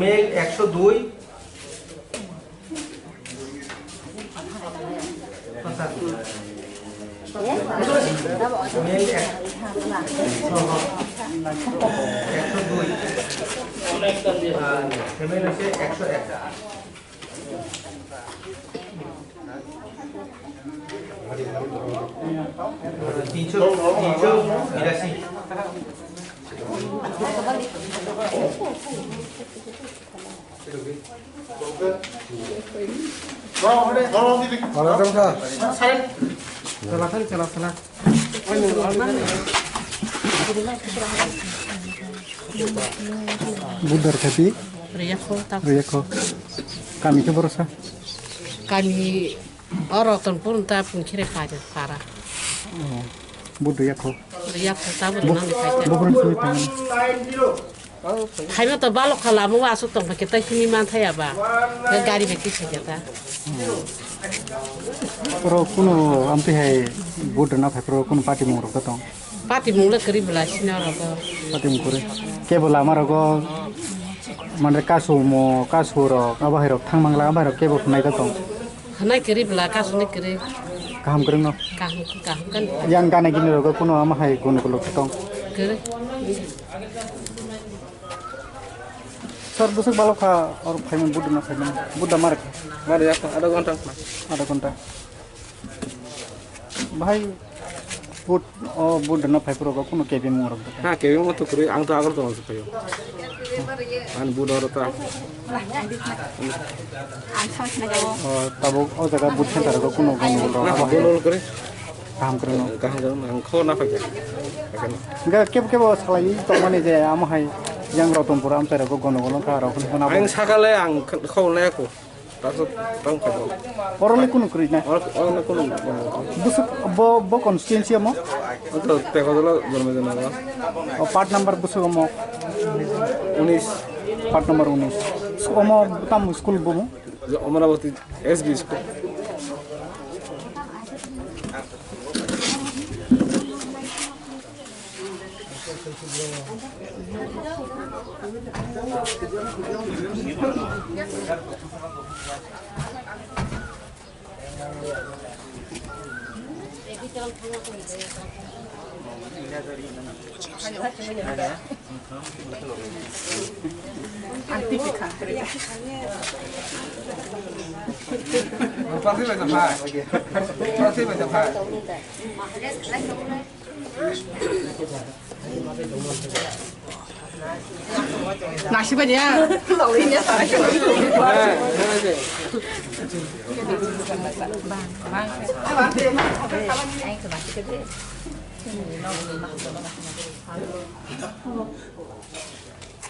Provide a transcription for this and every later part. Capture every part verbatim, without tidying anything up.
Male একশো দুই। Male এক-, একশো দুই। আর female হচ্ছে একশো এক। তিনশো, তিনশো বিরাশি। Buddhar khati? Riyakho, ta. Riyakho. Kami khe borosa? Kami o Rotonpur ta Pungkhire para. Oh, Buddha yakho. Yakho ta bo nang khai ta. Bo simi tang. Khaima to balok khala mo asuk tong ke ta simi man thaya ba. Gari be kisa jata. Oro kuno amtwi hai Buddha na phai pro kuno party mung rok tong. Pati mung le kwrwi bwla sina rogo. Pati mung kwrwi. Kebo lama rogo, mane kasu mo, kasu rok, abo hai rok thang mangla, abo hai rok kebo khwnai da tong. Khwnai kwrwi bwla, kasu ni kwrwi. Kaham kwrwng no? Kaham, kaham kan. Yang gana gini rogo kuno ama hai gun kuluk tong. Kwrwi. Sir, bwswk balok kha, or phaiman Buddha na phaiman, Buddha mar kha. Mar ya, adha ghonta. Adha ghonta. Bhai, Bud-, o Buddha no phai phuru kuno kebeng mung rok. Ha, kebeng mo to kwrwi, ang to Agartala se phaio. Ani Buddha oro ta. O, tabuk o jaga Buddha center rok kuno gondogol rok. Ha, gondogol kwrwi. Kaham kwrwi no. Kaham kwrwi no, ang khobor na phaikha. Ga kebo kebo salai tongmani je amo hai yang Rotonpur amchai rok gondogol wngkha rok. Ang sakale ang khobor na yakho. Taso tang kabo. Orole kuno kwrwi na? Or-, orole kuno, kuno. Bwswk bo, bo constituency omo? Oto Tekodolo Dharmajana ba. O, part number bwswk omo? Unis. Part number unis. Omo tam school bo mo? Amaravati S B school. Nasi ba dia.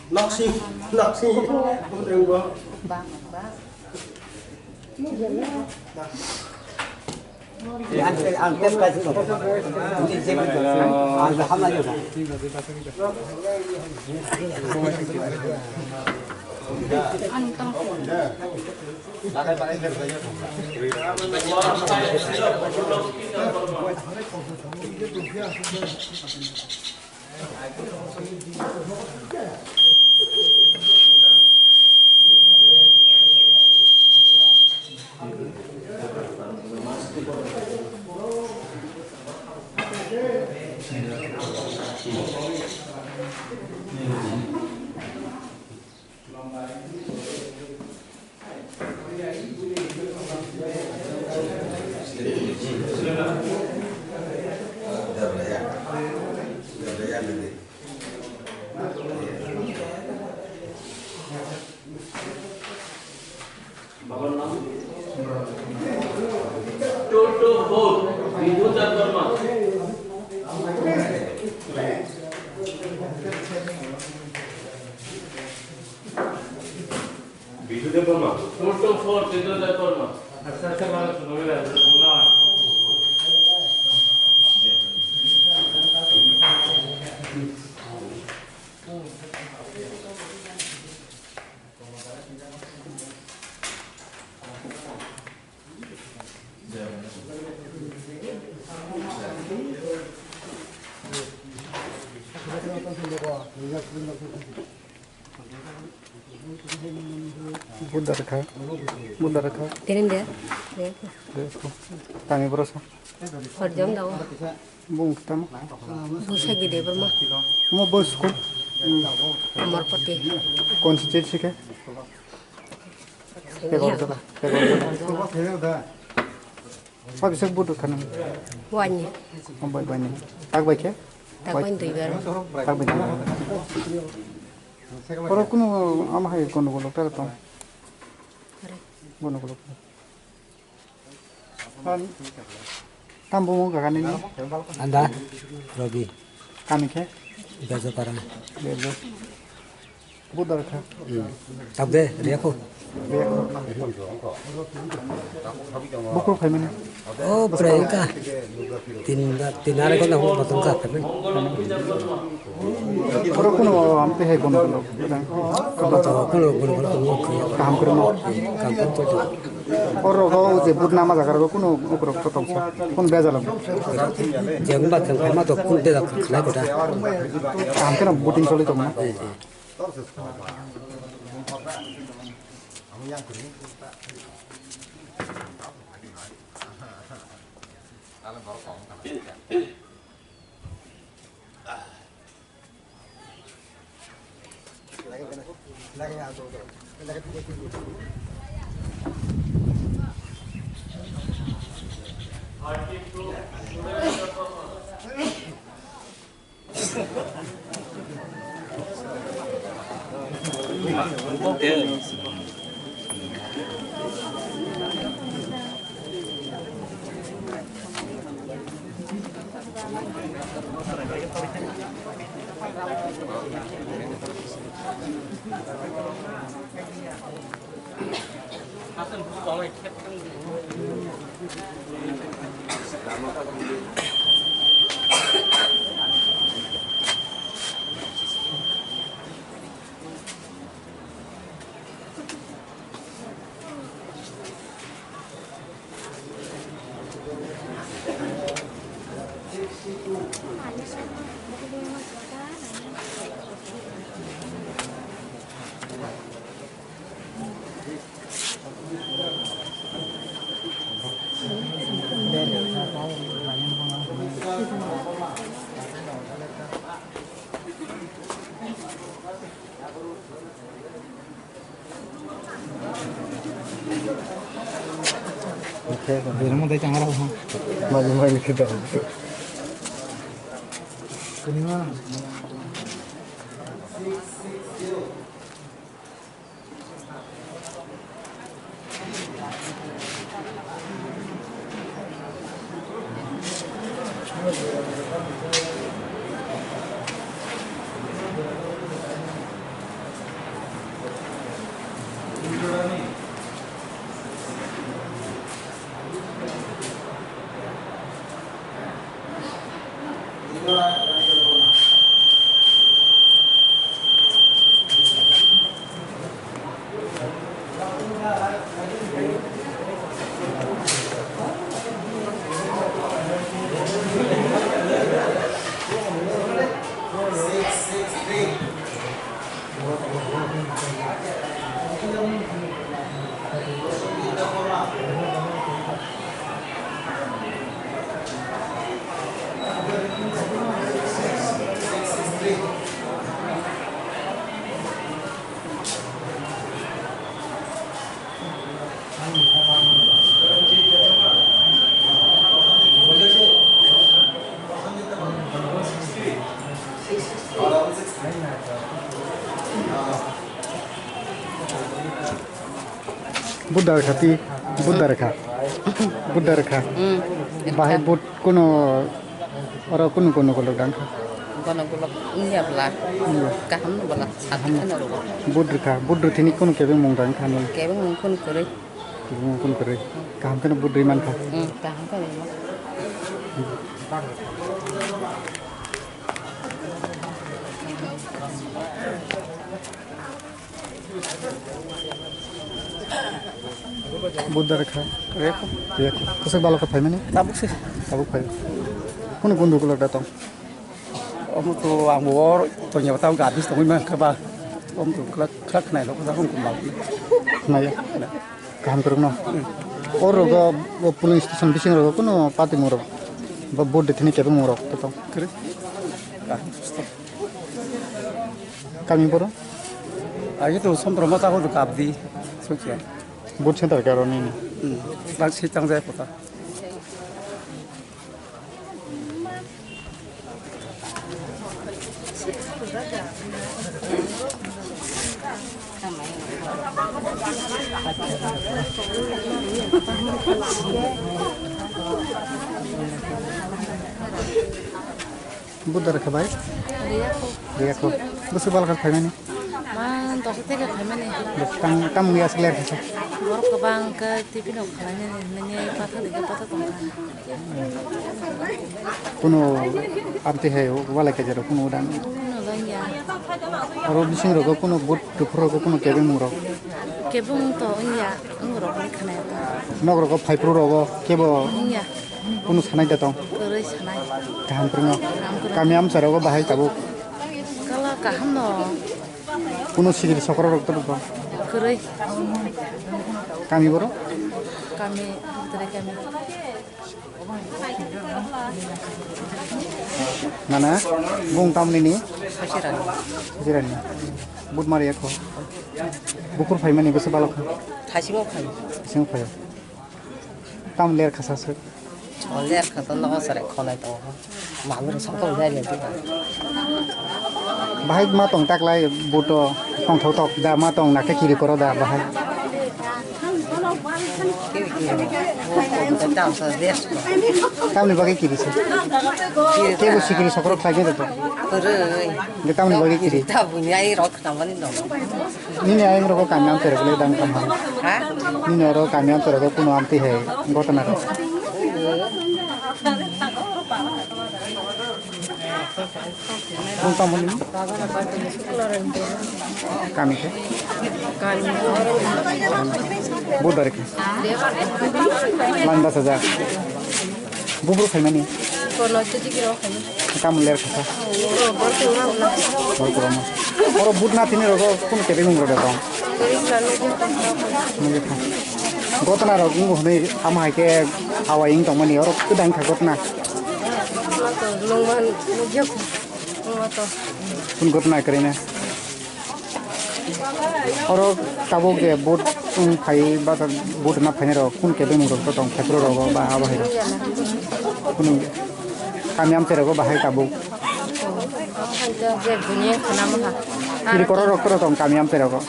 Naksi, naksi. বাবার নাম? টোটো ভোট, বিভু দেববর্মা। বিভু দেববর্মা। টোটো ভোট, বিভু দেববর্মা। আচ্ছা, আচ্ছা, ভালো, শুনো, ভালো, শুনো। Buddha rwkha. Buddha rwkha. Tini de. Tangwi borok sa. Horjom daw. Bung tamo. Busa gede berma. Mo bos ko. Amarpati. Constituency ke. Pegor jala. Pegor jala. Pabisok budu khanang. Wani. Ambai bani. Tak bai khe? Tak bai dui bar. Tak bai dui bar. Oro kuno ama hai kono kono tara tong. Kono kono. An tambo mo gagani ni. Anda. Robi. Kami khe? Bejapara. Bejo. Buddha rwkha. Tabde, riyakho. Riyakho. Bukur phaimani. O, prai ka. Tin, tin are ko na mo batong ka phaimani. Oro kuno amte hai kono kono. Kono kono kono kono. Kaham kurma. Kaham kurma. Oro go je but nama jaga go kuno ukrok to tongsa. Kun bejal. Jeng ba thang ma to kun bejal khlai kota. Kaham keno buting choli tongna. Beremo dai changara ho. Mani mani kita. Kunima. Buddha rwkha ti, Buddha rwkha. Buddha rwkha. Hmm. Bahai Buddha kuno, oro kuno kuno kolok dang kha. Kono kolok wngya bwla. Hmm. Kaham bwla, sakhe no rogo. Buddha rwkha, Buddha rwthini kuno kebeng mung dang kha ni. Kebeng mung kuno kwrwi. Kebeng mung kuno kwrwi. Kaham kheno Buddha rwi man kha. Hmm, kaham kheno rwi man. Buddha rwkha. Rwkha. Rwkha. Kwchak balok khe phaimani? Tabuk se. Tabuk phai. Kunu gundu kulok da tong? Omo to ang bo tongya tamo gabis tongwi mankha ba. Omo to khlak khlak khnai lo khlak wng khe mal. Khnai. Kaham kwrwngno. O rogo o polling station bising rogo kuno party mung rok ba vote de thini kebeng mung rok to tong. Kwrwi. Kaham susto. Kami boro? Agi to sompro mata ko to kabdi. Sokya. Vote center karo nini. Hmm. Bak sitang jai kota. Budar khe bai? Riyakho. Riyakho. Bwswk bal khe phaimani? Ma, dosa teke phaimani. Tang, tamo ya sler khe. Borok kwbang khe tiffin rok khlainani, nini patha dikhe patha tongkha. Kuno amtwi hai walai kaijarok kuno udan. Kuno wngya. Oro bising rogo kuno but duphur rogo kuno kebeng mung rok. Kebeng to wngya, wng rok ni khna ya ta. Nok rogo phaiphru rogo kebo. Wngya. Kunu sanai da tong? Kwrwi sanai. Kaham kwrwngno? Kaham kwrwng. Kami amchai rogo bahai tabuk? Kala kaham no. Kunu sikiri sokro rok tong? Kwrwi. Kami boro? Kami, Butrai kami. Nana, bung tamni ni? Sajirani. Sajirani. But mari ekho. Bukur phaimani bwswk balok kha? Thaisingo phai. Thaisingo phai. Tam ler khasa se. O ler khasa no sare khonai tongo. Mamre sokol jari ya. Bahai ma tong taklai buto tongthok tok da ma tong na khe kiri koro da bahai. Kiri kiri. Tam sa des. Tamni bagwi kiri se. Kiri. Kebo sikiri sokro khlai de to. Kwrwi. De tamni bagwi kiri. Ta bunyai rok tamani no. Nini ayang rogo kami amchai rok le dang kam hai. Ha? Nini oro kami amchai rogo kuno amtwi hai gotona rok. Bung tamo nini? Kami khe? Budar khe. Landa saja. Bubur khaimani? Kono chiji kiro khaimani. Tamo ler khasa. Borok rok na. Oro but na tini rogo kun kebeng mung rogo tong. Nugwi kha. Gotna rok wng hwnwi ama hai khe hawai wng tongmani oro kwdang kha gotna. Nungman nugya kho. Nungma to. Kun gotna kwrwina. Oro tabuk je vote wng phai ba vote na phainai rok kun kebeng rok to tong phaiphru rogo ba abo hai rok. Kunu kami amchai rogo bahai tabuk. Kiri koro rok to tong kami amchai rogo.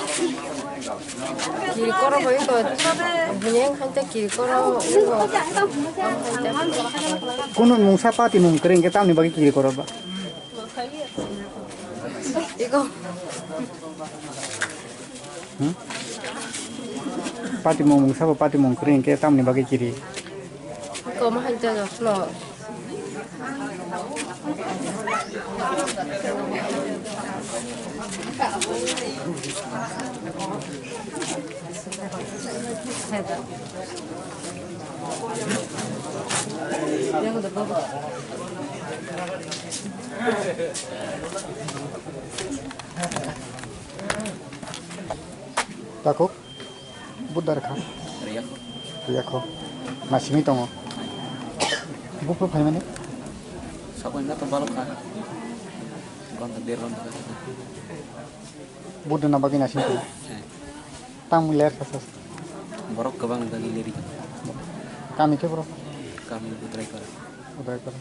Kiri koro bai ko bunyeng khan te kiri koro. Kunu mungsa party mung kwrwi hwnkhe tamni bagwi kiri koro ba? Iko. Hmm? Party mung mungsa bo party mung kwrwi hwnkhe tamni bagwi kiri? Iko ma hai ta no. Takuk, budar kha. Riyakho. Riyakho. Nasimi tongo. Bupha phaimani? Sabai na to balok kha. Gonta, der gonta kha. Budar na bagwi nasimi tongo. He. Tang ler kha sa. Borok kwbang dagi leri. Kami khe borok? Kami Budrai Kara. Budrai Kara.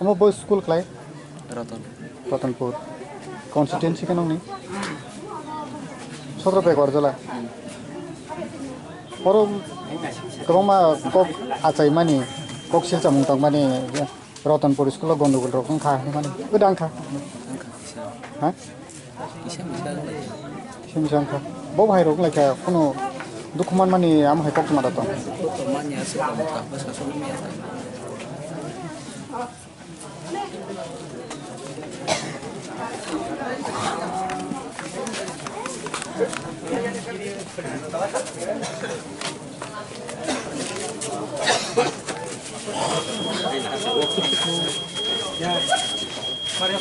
Omo bo school khlai? Ratan. Ratanpur. Constituency khe nongni? Sotro Pekor Jala. Hmm. Oro kwbangma kok achaimani, kok silchamung tangmani, Ratanpur school o gondogol rok wngkha hinmani. Kwdang kha. Wngkha kisa. Ha? Kisa misa wngkha. Kisa misa wngkha. Bo bahai rok wnglaikha, kunu dukhu manmani amo hai koktwma da tong. Koktwma manya se tong kha, bwsa songwi maya tong. পাঁচ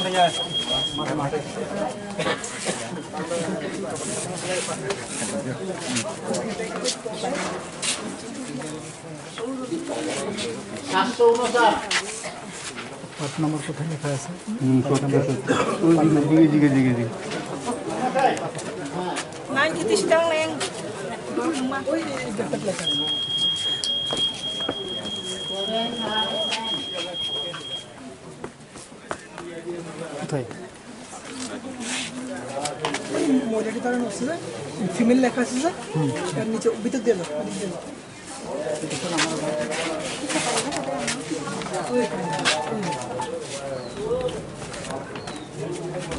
নম্বর কোথায় লেখা আছে? হুম, সত্য, সত্য। ওই দিকে, দিকে, দিকে, দিকে, দিকে। Nang kiti sidang neng. কোথায়? ওই মহিলাটি তারা হচ্ছে যে ফিমেল লেখা আছে যে, হুম। তার নিচে ভিতর দিয়ে দাও, ভিতর দিয়ে দাও।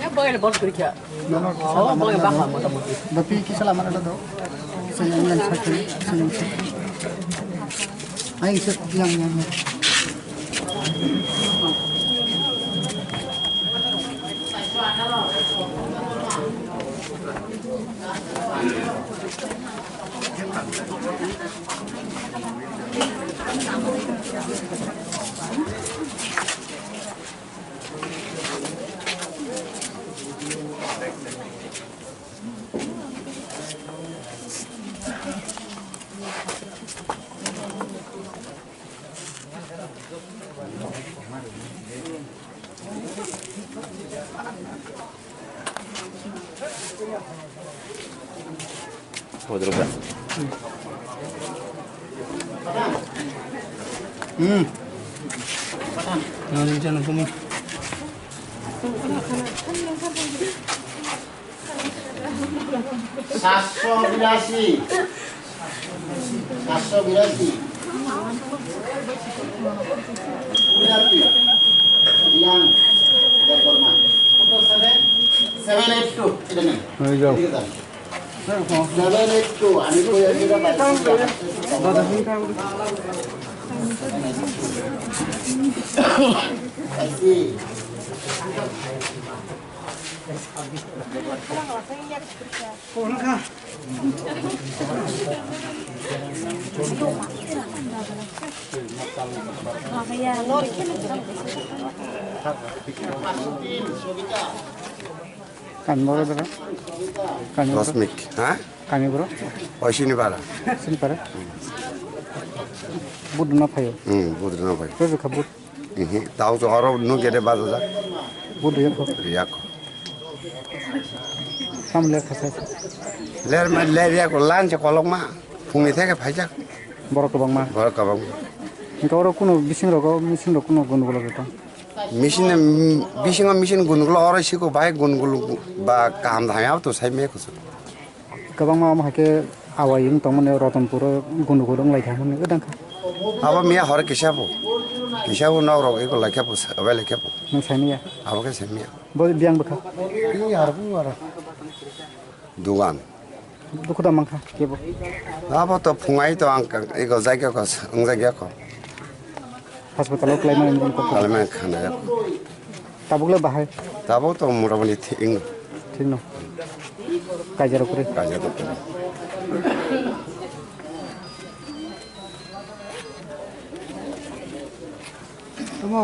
Yang bagay na boss ko siya. Nono, oh, bagay baka mo tamo. Bapi kisa lama na do. Sa yang yang sa kiri, sa yang sa kiri. Ay, sa yang yang. Hodroga. Hmm. Nang jana kumi. Saatso birasi. Saatso birasi. Birasi. Yang Debbarma. Seven eight two. Ini nih. Ayo. Ini kita. Seven eight two. Ini tuh ya kita. Kasih. Kanboro dara? Kanboro? Rosmik, ha? Kanboro? Oi, sini para. Sini para? Bud na phayo? Hmm, bud na phayo. Kau kha bud? Ihi, tau so oro no gede baja jak. Bud ya kho? Ya kho. Kam le khasa. Ler ma, ler ya kho, lan se kolok ma. Phungni theke phaijak. Borok kwbangma. Borok kwbangma. Hingke oro kuno bising rogo, mising rok kuno gondogol rok tong? Mising, bisingo mising gondogol oro siko bai gondogol ba kaham hamya to sai me kusu. Kwbangma omo hai khe awai wng tongmani Ratanpuro gondogol wng lai kha hwnwi wng kha. Abo miya hor kisa bo. Kisa bo nok rok eko lai kha bo, abai lai kha bo. Nwng sai miya? Abo khe sai miya. Bo biyang bwkha? Biyang aro bwkha aro. Dugan. Dukhu da mankha kebo. Abo to phungai to ang ego jaga ko, ang jaga ko. Hospital o khlaimani nung kok. Khlaimani khana ya. Tabuk le bahai. Tabuk to motamoti thik wng. Thik no. Kaijaro kure. Kaijaro kure. Tamo.